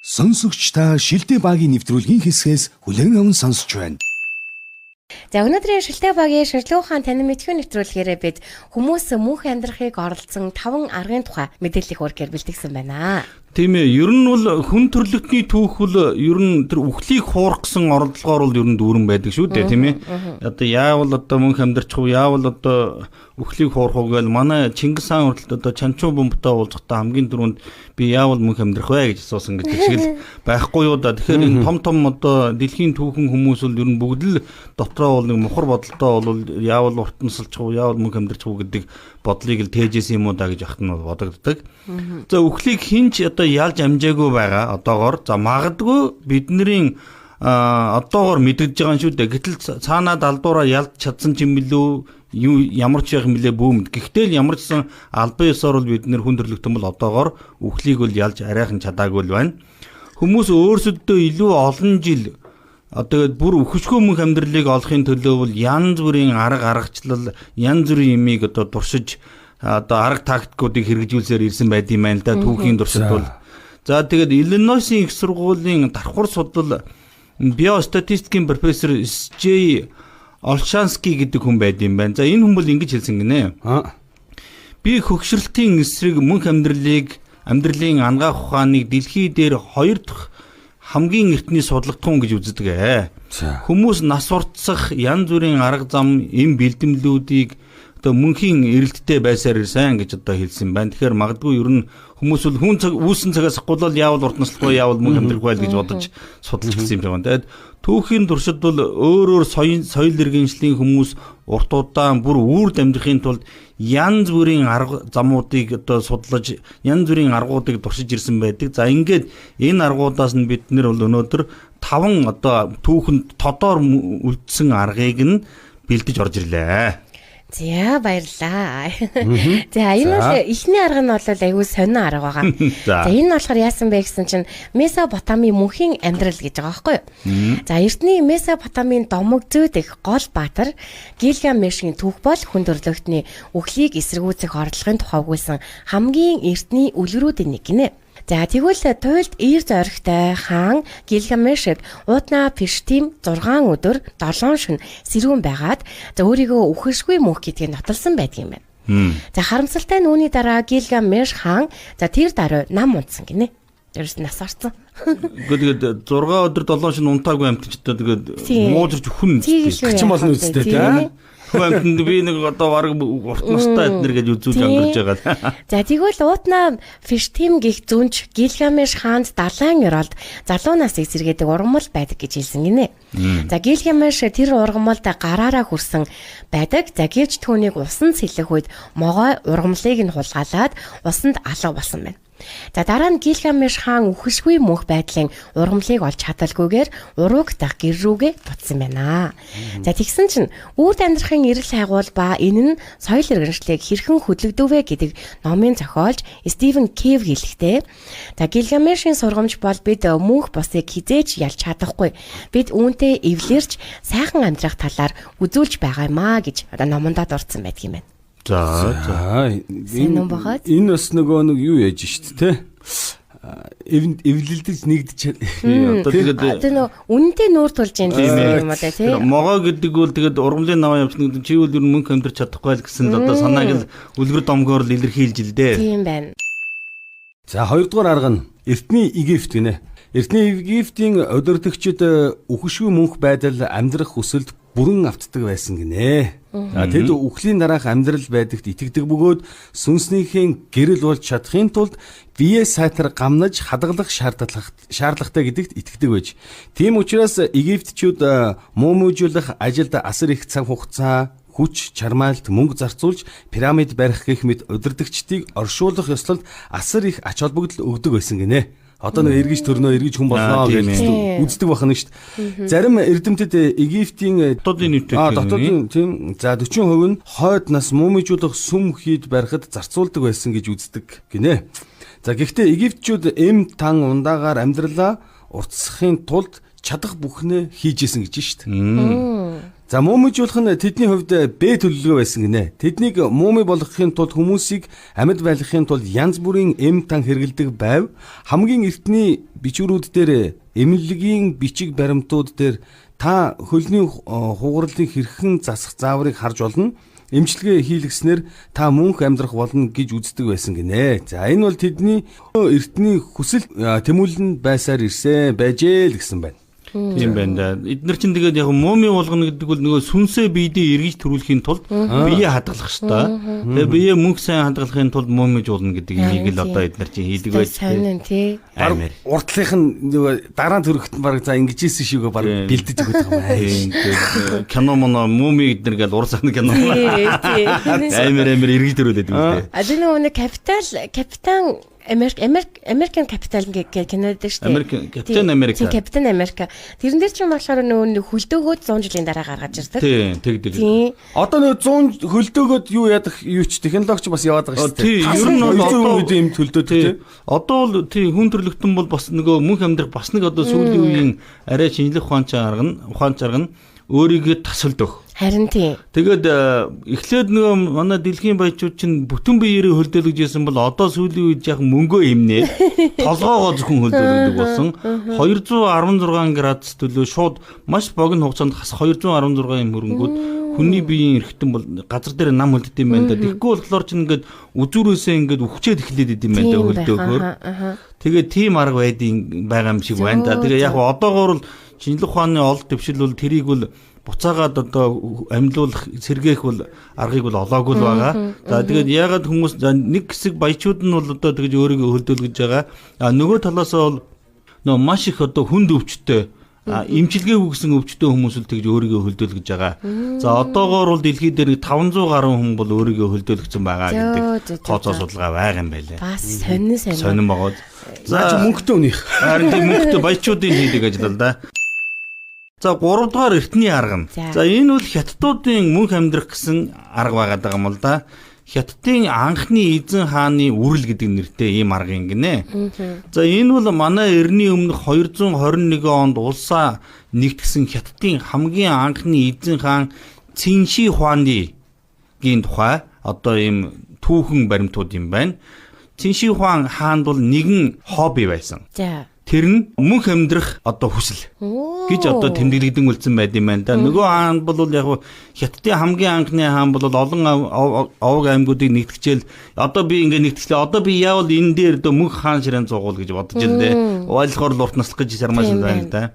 Сонсогч та Шилдэ багийн нэвтрүүлгийн хэсгээс хүлээн аван сонсч байна. За, өнөөдрийн Шилтэй багийн Ширлүү хаан танин мэдхүй нэвтрүүлгээрээ бид хүмүүс мөнх амьдрахыг оролцсон 5 аргын тухай мэдээллийг хүргэхээр бэлтгэсэн байна. Тийм ээ, ер нь бол хүн төрлөختний түүх бол ер нь тэр үхлийг хуурах гэсэн оролдлогоор бол ер нь дүүрэн байдаг шүү дээ, тийм ээ. Одоо яавал одоо мөнх амьдрчих уу, яавал одоо үхлийг хуурах уу гээл манай Чингис хаан хүртэл одоо Чанчуу бөмбөтэй уулзахдаа хамгийн түрүүнд би яавал мөнх амьдрах вэ гэж асуусан гэдэг шиг л байхгүй юу да. Тэгэхээр энэ том том одоо дэлхийн түүхэн хүмүүс бол ер нь бүгд л дотроо бол нэг мухар бодолтой бол яавал урт насалчих уу, яавал мөнх амьдрчих уу гэдэг бодлыг л тээжсэн юм уу да гэж ахт нь бол бодогддог. За, үхлийг хинч одоо ялж амжаагүй байгаа одоогор. За, магадгүй бидний одоогор мэдэгдэж байгаа юм шүү дээ. Гэтэл цаанаа далдуураа ялж чадсан ч юм билүү, юу ямар ч яах юм бilээ бүүмэд. Гэхдээ л ямар ч сан албан ёсоор бол бид нэр хүн төрлөختөн бол одоогор үхлийг бол ялж арайхан чадаагүй л байна. Хүмүүс өөрсөддөө илүү олон жил одоо тэгээд бүр үхэшгүй мөнх амьдралыг олохын төлөө бол янз бүрийн арга аргачлал, янз бүрийн юмыг одоо туршиж, одоо арга тактикуудыг хэрэгжүүлсээр ирсэн байд юм байна л да түүхийн туршид бол. За, тэгээд Иллинойсын их сургуулийн дархвар судлал биостатистикийн профессор С.Ж. Олшанский гэдэг хүн байд юм байна. За, энэ хүн бол ингэж хэлсэн гинэ. Би хөгшрөлтийн эсрэг мөнх амьдралыг, амьдралын анагаах ухааныг дэлхий дээр хоёр дахь хамгийн эртний судлагдахуун гэж үздэг ээ. Хүмүүс нас уртсах янз бүрийн арга зам, эм бэлтгэлүүдийг одоо мөнхийн эрэлттэй байсаар ирсэн гэж одоо хэлсэн байна. Тэгэхээр магадгүй ер нь хүмүүс бол хүн цаг үүсэн цагаас гулал яавал урт наслахгүй, яавал мөнх амьдрах байл гэж бодож судалж гисэн юм шиг байна. Тэгээд түүхийн туршид бол өөр өөр соёл иргэншлийн хүмүүс урт удаан бүр үүрд амьдрахын тулд янз бүрийн арга замуудыг одоо судлаж, янз бүрийн аргуудыг туршиж ирсэн байдаг. За, ингээд энэ аргуудаас нь бид нэр бол өнөөдөр таван одоо түүхэнд тодоор үлдсэн аргыг нь бэлдэж орж ирлээ. За, баярлалаа. За, энэ бол эхний арга нь бол аягүй сонин арга байгаа. За, энэ нь болохоор яасан бэ гэсэн чинь Месопотамийн мөнхийн амьдрал гэж байгаа байхгүй юу? За, эртний Месопотамийн домог зүйд их гол баатар Гилгамешийн түүх бол хүн төрлөختний үхлийг эсэргүүцэх оролдлогын тухай өгүүлсэн хамгийн эртний үлгэрүүдийн нэг гинэ. За, тэгвэл туйлд ир зоригтой хаан Гилгамешийг Уудна Пиштим 6 өдөр 7 шөнө сэрүүн байгаад, за, өөрийгөө үхэшгүй мөнх гэдгийг нотолсон байдаг юм байна. За, харамсалтай нь үүний дараа Гилгамеш хаан, за, тэр даруй нам унтсан гинэ. Ерөөс нас орсон. Гэхдээ тэгээд 6 өдөр 7 шөнө унтаагүй амьтан ч одоо тэгээд муужирч хүн Гачин болно үстэй, тийм. Хүн амьтанд би нэг одоо бараг урт настай эднэр гэж үзүүлж өнгөрч байгаа. За, тэгвэл Уутна Фиштим гих зүнж Гилгамеш хаанд далайн ёроолд залуу насыг сэргээдэг ургамал байдаг гэж хэлсэн гинэ. За, Гилгамеш тэр ургамалд гараараа хүрсэн байдаг. За, гэвч түүнийг усан сэлэх үед могой ургамлыг нь хулгайлаад усанд алга болсон байна. За, дараа нь Гилгамеш хаан үхэшгүй мөнх байдлын ургамлыг олж чадалгүйгээр урууг дах гэр рүүгээ буцсан байна. За, тэгсэн чинь үрд амьдрахын эрэл хайгуул ба энэ нь соёл иргэншлийг хэрхэн хөдлөгдөв вэ гэдэг номын зохиолч Стивен Кев хэлэхдээ, за, Гилгамешийн сургамж бол бид мөнх бусыг хизээж ялж чадахгүй. Бид үүнтэй эвлэрч сайхан амьдрах талаар үзүүлж байгаа юм аа гэж одоо номондоо дурдсан байдаг юм байна. За. За, Сайн юм багаз. Энэ бас нөгөө нэг юу яаж шít те. Эвлэлдэж нэгдэж Одоо тэгээд Одоо нөө үнэнтэй нүүр тулж яах гэсэн юм уу тий. Могоо гэдэг бол тэгээд ургамлын наваа явчихна гэдэг чи бол ер нь мөнх амьдрч чадахгүй л гэсэн л одоо санааг л үлгэр домгоор л илэрхийлж л дээ. Тийм байна. За, хоёрдугаар арга нь эртний Египт гинэ. Эртний Египтийн удирдагчид үхэшгүй мөнх байдал амьдрах хүсэлд бүрэн автдаг байсан гинэ. За, тэд үхлийн дараах амьдрал байдагт итгэдэг бөгөөд сүнснийхээ гэрэл болж чадахын тулд бие сайтар гамнаж хадгалах шаардлагатай гэдэгт итгэдэг байж. Тийм учраас Египтчүүд муумужуулах ажилд асар их цаг хугацаа, хүч, чармайлт, мөнгө зарцуулж пирамид барих гэх мэт удирдагчдыг оршуулах ёслолд асар их ач холбогдол өгдөг байсан гинэ. Одоо нэг эргэж төрнөө, эргэж хүн болно гэж үздэг бахна шүү дээ. Зарим эрдэмтэд Египтийн дотоодын нийтээ дотоодын тийм, за, 40% нь хойд нас муумижуулах сүм хийд барихад зарцуулдаг байсан гэж үздэг гинэ. За, гэхдээ Египтчүүд эм тан ундаагаар амьдралаа уртсахын тулд чадах бүхнээ хийж исэн гэж шүү дээ. За муумижуулах нь тэдний хувьд Б төлөвлөгөө байсан гинэ. Тэднийг мууми болгохын тулд хүмүүсийг амьд байлгахын тулд янз бүрийн эм тан хэрэгэлдэг байв. Хамгийн эртний бичвэрүүд дээр эмнэлгийн бичиг баримтууд дээр та хөлний хугарлыг хэрхэн засах зааврыг харж болно. Эмчилгээ хийлгэснээр та мөнх амьдрах болно гэж үздэг байсан гинэ. За энэ бол тэдний эртний хүсэл тэмүүлэн байсаар ирсэн байжээ л гэсэн байна. Тийм байна да. Эднэр чинь тэгээд яг мууми болгоно гэдэг бол нөгөө сүнсээ биедээ эргэж төрүүлэхийн тулд биеэ хадгалах ёстой. Тэгээ биеэ мөнх сайн хадгалахын тулд муумижуулна гэдэг имийг л одоо эднэр чинь хийдэг байж сонин тий. Амар. Урдлынх нь нөгөө дараа нь төрөхт нь баг за ингэж ийсэн шигээ баг бэлдэж өгöd байгаа юм аа. Кино моно мууми эднэр гэл ур сахны кино. Тий. Амар амар эргэж төрүүлээд юм тий. А тэр нөгөө нэг капитан American Capital гэх кино байдаг шүү дээ. Капитан Америка. Тийм, Капитан Америка. Тэрэн дээр ч юм болохоор нөгөө хөлдөөгөөд 100 жилийн дараа гаргаж ирдэг. Тийм, тэгдэг. Одоо нөгөө 100 хөлдөөгөөд юу ядах юу ч технологич бас яваад байгаа шүү дээ. Тийм, ер нь бол одоо үед юм төлдөөд тийм. Одоо бол тийм хүн төрлөختөн бол бас нөгөө мөнх амьдрах бас нэг одоо сүүлийн үеийн арай шинжлэх ухаанч арга нь өөрийгөө тасалдах. Харин тийм. Тэгээд эхлээд нөгөө манай дэлхийн баячууд чинь бүтэн биеэрээ хөлдөөлөж байсан бол одоо сүүлийн үед яг мөнгөө хэмнээ толгоогоо зөвхөн хөлдөөлөдөг болсон. 216 градус төлөө шууд маш богино хугацаанд хас 216 юм хөрөнгүүд хүний биеийн эрхтэн бол газар дээр нам хөлддөг юм байна да. Тэгэхгүй болохоор чинь ингээд үзүүрээсээ ингээд үхчээд эхлээд идэм байна да хөлдөөхөөр. Тэгээд тийм арга байдیں байгаа юм шиг байна да. Тэгээ яг одоогоор л шинжлэх ухааны олд дэвшил бол тэрийг бол буцаагаад одоо амьлуулах сэргээх бол аргыг бол олоогүй л байгаа. За тэгээд яагаад хүмүүс нэг хэсэг баячууд нь бол одоо тэгж өөрийгөө хөлдөөлгөж байгаа. А нөгөө талаас бол нөө маш их одоо хүнд өвчтөй эмчилгээ өгсөн өвчтөй хүмүүс л тэгж өөрийгөө хөлдөөлгөж байгаа. За одоогоор бол дэлхий дээр 500 гаруй хүн бол өөрийгөө хөлдөөлгөсөн байгаа гэдэг тооцоо судалгаа байгаа юм байлээ. Бас сонин сонин байгаа. За мөнгөтэй үнийх. Харин тийм мөнгөтэй баячуудын хийдэг ажил л да. За 3 дугаар эртний арга нь. За энэ бол хятадуудын мөнх амьдрах гэсэн арга байгаад байгаа юм л да. Хятадын анхны эзэн хааны үрэл гэдэг нэртэй ийм арга юм гинэ. За энэ бол манай эртний өмнөх 221 онд улсаа нэгтгсэн хятадын хамгийн анхны эзэн хаан Цинши Хуандигийн тухай одоо ийм түүхэн баримтууд юм байна. Цинши Хуан хаанд бол нэгэн хобби байсан. За. Тэр нь мөнх амьдрах одоо хүсэл гэж одоо тэмдэглэгдэн үлдсэн байд юм байна да. Нөгөө хаан бол яг хятадын хамгийн анхны хаан бол олон овог аймагуудыг нэгтгэжээл одоо би ингээ нэгтгэлээ одоо би яавал энэ дээр одоо мөнх хаан ширээн зугуул гэж бодож ил дээ. Ойлгохоор л урт наслах гэж шармаасан байна л да.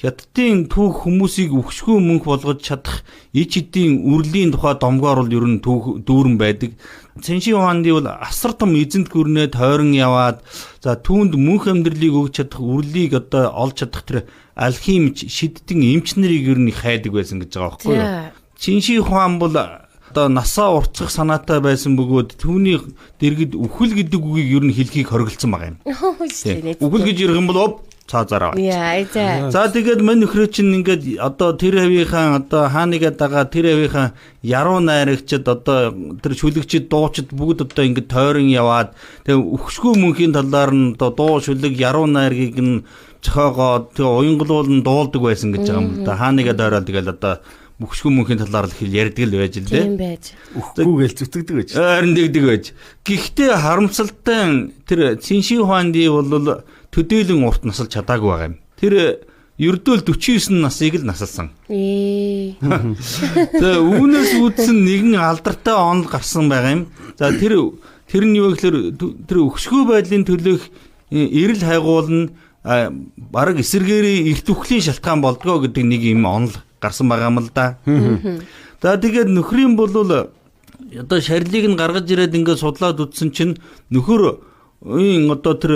Хятадын түүх хүмүүсийг өвшгөө мөнх болгож чадах ич хэдийн үрлийн тухай домгоор бол ер нь түүх дүүрэн байдаг. Цэнши хаанди бол асар том эзэнт гүрнээ тойрон яваад за түүнд мөнх амьдралыг өгч чадах үрлийг одоо олж чадах тэр алхимч шидтэн эмч нарыг ер нь хайдаг байсан гэж байгаа байхгүй юу? Цэнши хаан бол одоо насаа уртсах санаатай байсан бөгөөд түүний дэргэд үхэл гэдэг үгийг ер нь хэлхийг хориглосон байгаа юм. Үхэл гэж ярих юм бол оп цаазаараа. За тэгээд мань нөхрөө чинь ингээд одоо тэр хавийнхаа одоо хааныгаа дагаа тэр хавийнхаа яруу найрагчд одоо тэр шүлэгчд дуучид бүгд одоо ингээд тойрон яваад тэгээ өвхшгүй мөнхийн талаар нь одоо дуу шүлэг яруу найргийг нь зохиогоод тэгээ уянгалуулан дуулдаг байсан гэж байгаа юм л да. Хааныгаа дойроод тэгэл одоо өвхшгүй мөнхийн талаар л хэл ярьдаг л байж л дээ. Тийм байж. Үхгүй гээл зүтгэдэг байж. Харин тэгдэг байж. Гэхдээ харамсалтай тэр Цинши Хуанди бол төдийлөн урт насалж чадаагүй байгаа юм. Тэр ердөөл 49 насыг л насалсан. За үүнээс үүдсэн нэгэн алдартай онол гарсан байгаа юм. За тэр нь юу гэхээр тэр өвшгөө байдлын төлөөх эрэл хайгуул нь бараг эсэргээрээ эрт үхлийн шалтгаан болдгоо гэдэг нэг юм онол гарсан байгаа юм л да. За тэгээд нөхрийн бол одоо шарилыг нь гаргаж ирээд ингээд судлаад үзсэн чинь нөхөр энэ одоо тэр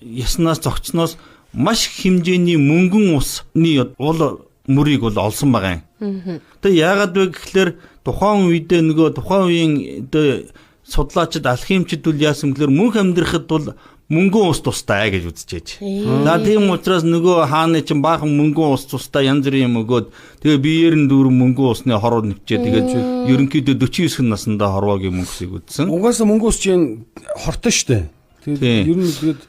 яснаас зогцсноос маш их хэмжээний мөнгөн усны уул мөрийг бол олсон байгаа юм. Тэгээ яагаад вэ гэхлээр тухайн үедээ нөгөө тухайн үеийн одоо судлаачид алхимчид бол яасан гэхлээр мөнх амьдрахад бол мөнгөн ус тустай гэж үзчихэж. За тийм учраас нөгөө хааны чинь баахан мөнгөн ус тустай янз бүрийн юм өгөөд тэгээ биеэр нь дүүрэн мөнгөн усны хоруу нэвчээ тэгээд ерөнхийдөө 49 наснда хорвоогийн мөнгөсийг үдсэн. Угаасаа мөнгөн ус чинь хортой штэ. Тэгээд ер нь тэгээд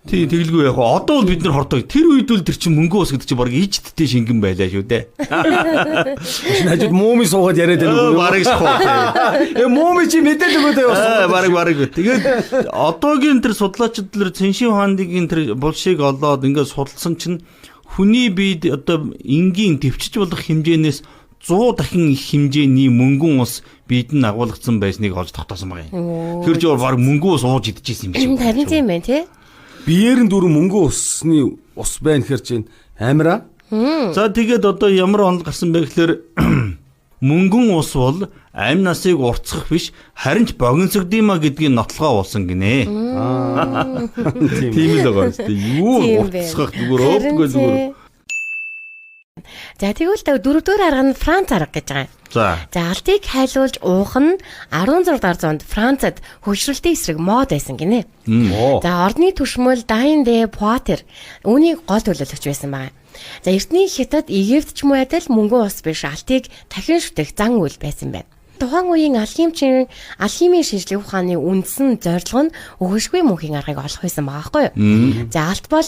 Тий, тэгэлгүй яг. Одоо бол бид нар хордог. Тэр үед бол тэр чинь мөнгөн ус гэдэг чинь баг ижттэй шингэн байлаа шүү дээ. Шинэ хажууд мууми суугаад яриад байна уу? Бараг шахуу. Мууми чи мэдээд өгөөд явсан. Бараг. Тэгээд одоогийн тэр судлаачид тэр Цэншин хаандыгийн тэр булшийг олоод ингээд судалсан чинь хүний биед одоо энгийн төвчж болох хэмжээнээс 100 дахин их хэмжээний мөнгөн ус биед нь агуулгдсан байсныг олж тогтоосон байгаа юм. Тэр чинь баг мөнгөн ус ууж идчихсэн юм шиг. Харин тийм байх тий. Биеэр нь дөрөв мөнгөн усны ус байна гэхэр чинь амира. За тэгээд одоо ямар онол гарсан бэ гэхээр мөнгөн ус бол амь насыг уртсах биш харин ч богиносгодима гэдгийг нотлогоо болсон гинэ. Тийм л байгаа юм шүү дээ. Юу уртсах зүгээр өөпгүй зүгээр. За тэгвэл дөрөвдүгээр арга нь Франц арга гэж байгаа юм. За алтыг хайлуулж уух нь 16 дугаар зуунд Францад хөгжрөлтийн эсрэг мод байсан гинэ. За ордны түшмэл Дайн де Пуатер үүнийг гол төлөөлөгч байсан байна. За эртний Хятад, Египт ч мөн адил мөнгөн ус биш алтыг дахин шүтэх зан үйл байсан байна. Тухайн үеийн алхимийн шинжлэх ухааны үндсэн зорилго нь өгөөшгүй мөнхийн аргыг олох байсан байгаа байхгүй юу? За алт бол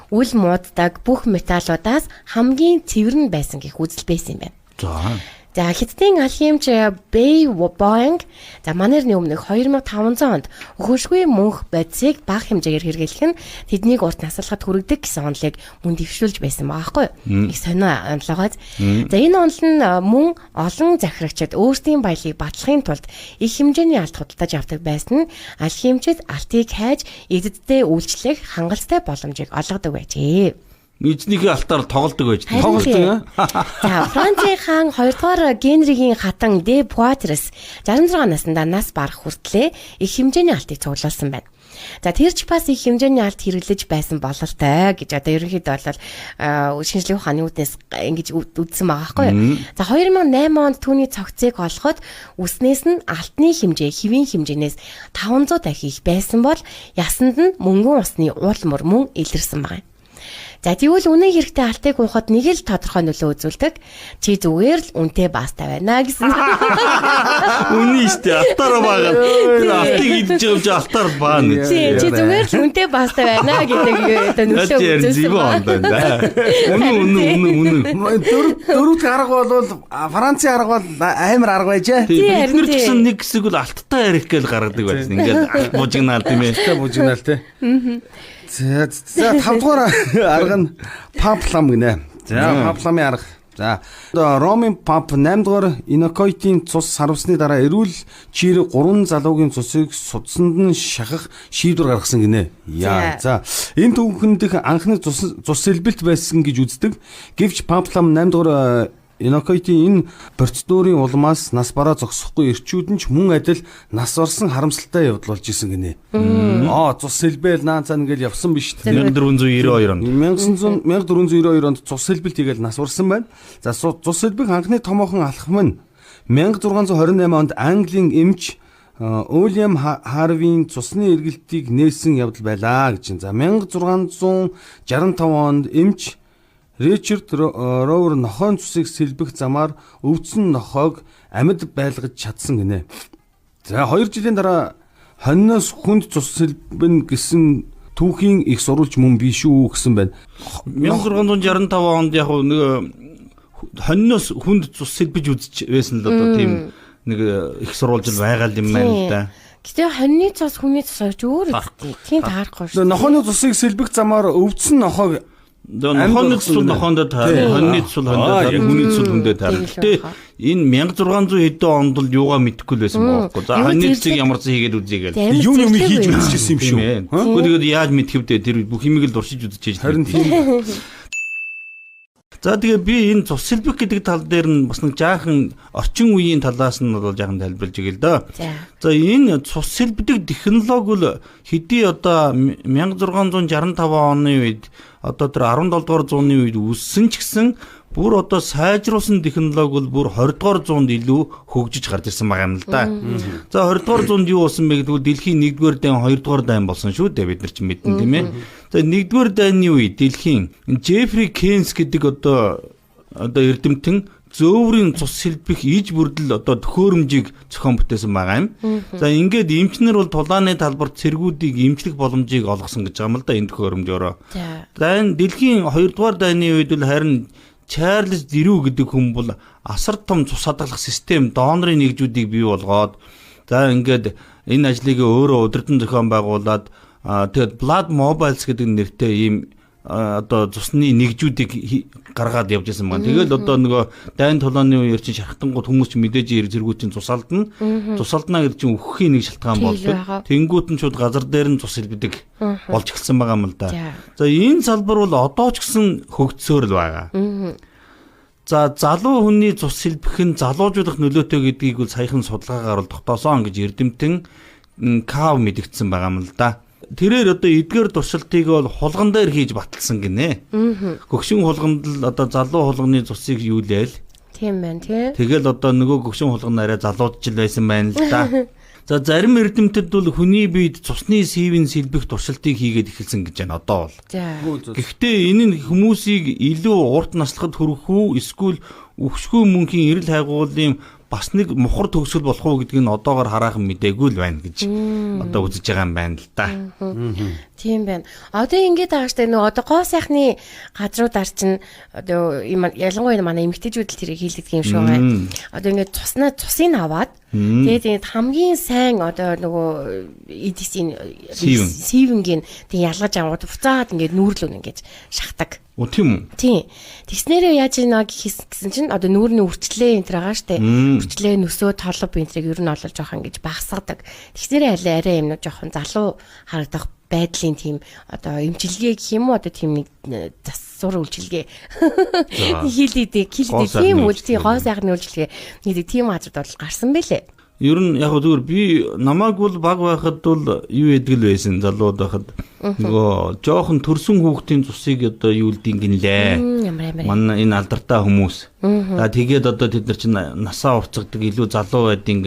үл мууддаг бүх металлуудаас хамгийн цэвэр нь байсан гэх үзэл байсан юм байна. За Хятадын алхимч Бэй Боинг за манерны өмнөх 2500 онд өгөөшгүй мөнх бодисыг бага хэмжээгээр хэрэглэх нь тэднийг урт насалхад хүргэдэг гэсэн онолыг мөн дэвшүүлж байсан байгаа байхгүй юу? Их сонио онолоогоос. За энэ онол нь мөн олон захирагчид өөрсдийн баялгийг батлахын тулд их хэмжээний алт худалдаж авдаг байсан нь алхимчид алтыг хайж эзэдтэй үйлчлэх хангалттай боломжийг олгодог байжээ. Эзнийхээ алтаар тоглодог байж тоглодог. За Францын хаан 2 дугаар Генригийн хатан де Пуатрес 66 наснда нас барах хүртлээ их хэмжээний алтыг цуглуулсан байна. За тэр ч бас их хэмжээний алт хэрэглэж байсан бололтой гэж одоо ерөнхийдөө бол шинжлэх ухааны үүднээс ингэж үзсэн байгаа байхгүй юу. За 2008 онд түүний цогцыг олоход үснээс нь алтны хэмжээ хэвийн хэмжээнээс 500 дахин их байсан бол ясанд нь мөнгөн усны уулмөр мөн илэрсэн байгаа юм. За тэгвэл үнэн хэрэгтэй алтыг уухад нэг л тодорхой нөлөө үзүүлдэг. Чи зүгээр л үнэтэй баста байна гэсэн. Үнэн шүү дээ. Алтаараа баагаад. Тэр алтыг идэж байгаа юм чи алтаар баана. Чи зүгээр л үнэтэй баста байна гэдэг одоо нөлөө үзүүлсэн байна. Үнэн. Дөрөв дэх арга бол Францын арга бол амар арга байжээ. Бид нар ч гэсэн нэг хэсэг бол алттай ярих гээл гаргадаг байсан. Ингээд алт бужигнаал тийм ээ. Алттай бужигнаал тий. За 5 дугаар арга нь паплам гинэ. За папламын арга. За Ромын пап 8 дугаар Инокойтын цус сарвсны дараа эрүүл чирэг 3 залуугийн цусыг судсанд нь шахах шийдвэр гаргасан гинэ. Яа. За энэ түүхэн дэх анхны цус сэлбэлт байсан гэж үздэг. Гэвч паплам 8 дугаар Инокойтын энэ процедурын улмаас нас бараа зогсохгүй эрчүүд нь ч мөн адил нас орсон харамсалтай явдал болж исэн гинэ. Цус сэлбэл наа цаа ингээл явсан биш 1492 онд. 1492 онд цус сэлбэлт хийгээл нас орсон байна. За цус сэлбэх анхны томоохон алхам нь 1628 онд Английн эмч Уильям Харвийн цусны эргэлтийг нээсэн явдал байлаа гэж. За 1665 онд эмч Ричард Роуэр нохойн цусыг сэлбэх замаар өвдсөн нохойг амьд байлгаж чадсан гинэ. За 2 жилийн дараа хоньноос хүнд цус сэлбэн гэсэн түүхийн их сурвалж мөн биш үү гэсэн байна. 1665 онд яг нэг хоньноос хүнд цус сэлбэж үзэж байсан л одоо тийм нэг их сурвалж байгаа юм байна л да. Гэтэ хоньны цус хүний цус хоёр ч өөр үстэй. Тийм таарахгүй шүү. Нохойны цусыг сэлбэх замаар өвдсөн нохойг Нохойны цус нохоондоо таарна, хоньны цус хоньдоо таарна, хүний цус хүндээ таарна. Гэтэ энэ 1600 хэдэн онд л юугаа мэдэхгүй л байсан байхгүй. За хоньны цусыг ямар ч хийгээд үзье гээл. Юм юм хийж үзчихсэн юм шүү. Гэхдээ тэгээд яаж мэдэх вдэ тэр бүх юмыг л туршиж үзчихэж. Харин тийм. За тэгээ би энэ цус сэлбэх гэдэг тал дээр нь бас нэг жаахан орчин үеийн талаас нь бол жаахан тайлбарлаж өгье л дөө. За энэ цус сэлбдэг технологи бол хэдий одоо 1665 оны үед одоо тэр 17 дугаар зууны үед үүссэн ч гэсэн бүр одоо сайжруулсан технологи бол бүр 20 дугаар зуунд илүү хөгжиж гарч ирсэн байгаа юм л да. За 20 дугаар зуунд юу болсон бэ гэвэл дэлхийн 1-р дайн 2-р дайн болсон шүү дээ бид нар чинь мэднэ тийм ээ. За 1-р дайны үед дэлхийн Джеффри Кейнс гэдэг одоо эрдэмтэн зөөврийн цус сэлбэх иж бүрдэл одоо төхөөрөмжийг зохион бүтээсэн байгаа юм. За ингээд эмчнэр бол тулааны талбарт цэргүүдийг эмчлэх боломжийг олгосон гэж байгаа юм л да энэ төхөөрөмжөөрөө. За энэ дэлхийн 2 дугаар дайны үед бол харин Чарльз Дэрүү гэдэг хүн бол асар том цус хадгалах систем донорын нэгжүүдийг бий болгоод за ингээд энэ ажлыг өөрөө удирдан зохион байгуулад тэгээд Blood Mobiles гэдэг нэртэй ийм одоо цусны нэгжүүдийг гаргаад явж исэн байна. Тэгэл одоо нөгөө дайн тулааны үеэр чинь шархтангууд хүмүүс чинь мэдээж зэргүүд чинь цус алдна. Цус алдна гэдэг чинь үхэхийн нэг шалтгаан болдог. Тэнгүүт нь шууд газар дээр нь цус илбэдэг болж эхэлсэн байгаа юм л да. За энэ салбар бол одоо ч гэсэн хөгжсөөр л байгаа. За залуу хүний цус сэлбэх нь залуужуулах нөлөөтэй гэдгийг бол саяхан судалгаагаар бол тогтоосон гэж эрдэмтэн Кав мэдгдсэн байгаа юм л да. Тэрээр одоо эдгээр туршилтыг бол хулган дээр хийж баталсан гинэ. Гөгшин хулганд л одоо залуу хулганы цусыг юулээл. Тийм байна тий. Тэгэл одоо нөгөө гөгшин хулган арай залуудчил байсан байна л да. За зарим эрдэмтэд бол хүний биед цусны сивэн сэлбэх туршилтыг хийгээд эхэлсэн гэж байна одоо бол. Гэхдээ энэ нь хүмүүсийг илүү урт наслахад хүрэх үү эсвэл өвшгөө мөнхийн эрэл хайгуулын бас нэг мухар төгсгөл болох уу гэдгийг нь одоогор хараахан мдээгүй л байна гэж одоо үзэж байгаа юм байна л да. Тийм байна. Одоо ингэж байгаа штэ нөгөө одоо гоо сайхны газруудаар чинь одоо юм ялангуяа манай эмэгтэйчүүд л тэрийг хийлгэдэг юм шиг байгаа. Одоо ингэж цуснаа цусыг аваад тэгээд ингэж хамгийн сайн одоо нөгөө эдисийн сивэнгийн тэг ялгаж аваад буцаад ингэж нүүрлүүн ингэж шахдаг. О тийм үү? Тийм. Тэгснээрээ яаж ийна гэсэн чинь одоо нүүрний үрчлээ энэ төр байгаа штэ. Үрчлээ нөсөө толб энэ тэрийг ер нь олол жоохон ингэж багасгадаг. Тэгснээрээ арай арай юм жоохон залуу харагдах байдлын тийм одоо эмчилгээ гэх юм уу одоо тийм нэг засвар үйлчилгээ хийлийдэг хийлийдэг тийм үйл тийм гоо сайхны үйлчилгээ нэг тийм газрууд бол гарсан байлээ. Ер нь яг зүгээр би намайг бол баг байхад бол юу яадаг л байсан залууд байхад нөгөө жоохон төрсөн хүүхдийн цусыг одоо юулдیں гинлээ. Манай энэ алдартай хүмүүс. За тэгээд одоо тэд нар чинь насаа урцгадаг илүү залуу байдیں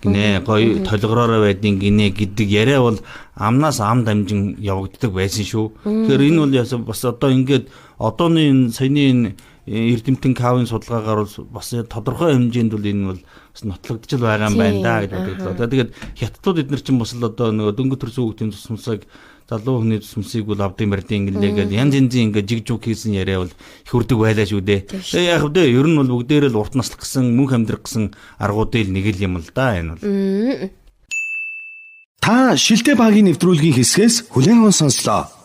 гинэ гоё толгороороо байдیں гинэ гэдэг яриа бол амнаас ам дамжин явагддаг байсан шүү. Тэгэхээр энэ бол бас одоо ингээд одооны энэ саяны энэ эрдэмтэн Кавын судалгаагаар бол бас тодорхой хэмжээнд бол энэ бол бас нотлогдож л байгаа юм байна да гэж бодлоо. Тэгээд хятадууд эднэр чинь бас л одоо нөгөө дөнгөж төрсөн хүүхдийн цусмсыг залуу хүний цусмсыг бол авдын барьдын гэлээ гээд янз янзын ингээ жиг жуг хийсэн яриа бол их үрдэг байлаа шүү дээ. Тэгээ яг вэ ер нь бол бүгдээрээ л урт наслах гэсэн мөнх амьдрах гэсэн аргуудын нэг л юм л да энэ бол. Та Шилтэй багийн нэвтрүүлгийн хэсгээс хүлээн аван сонслоо.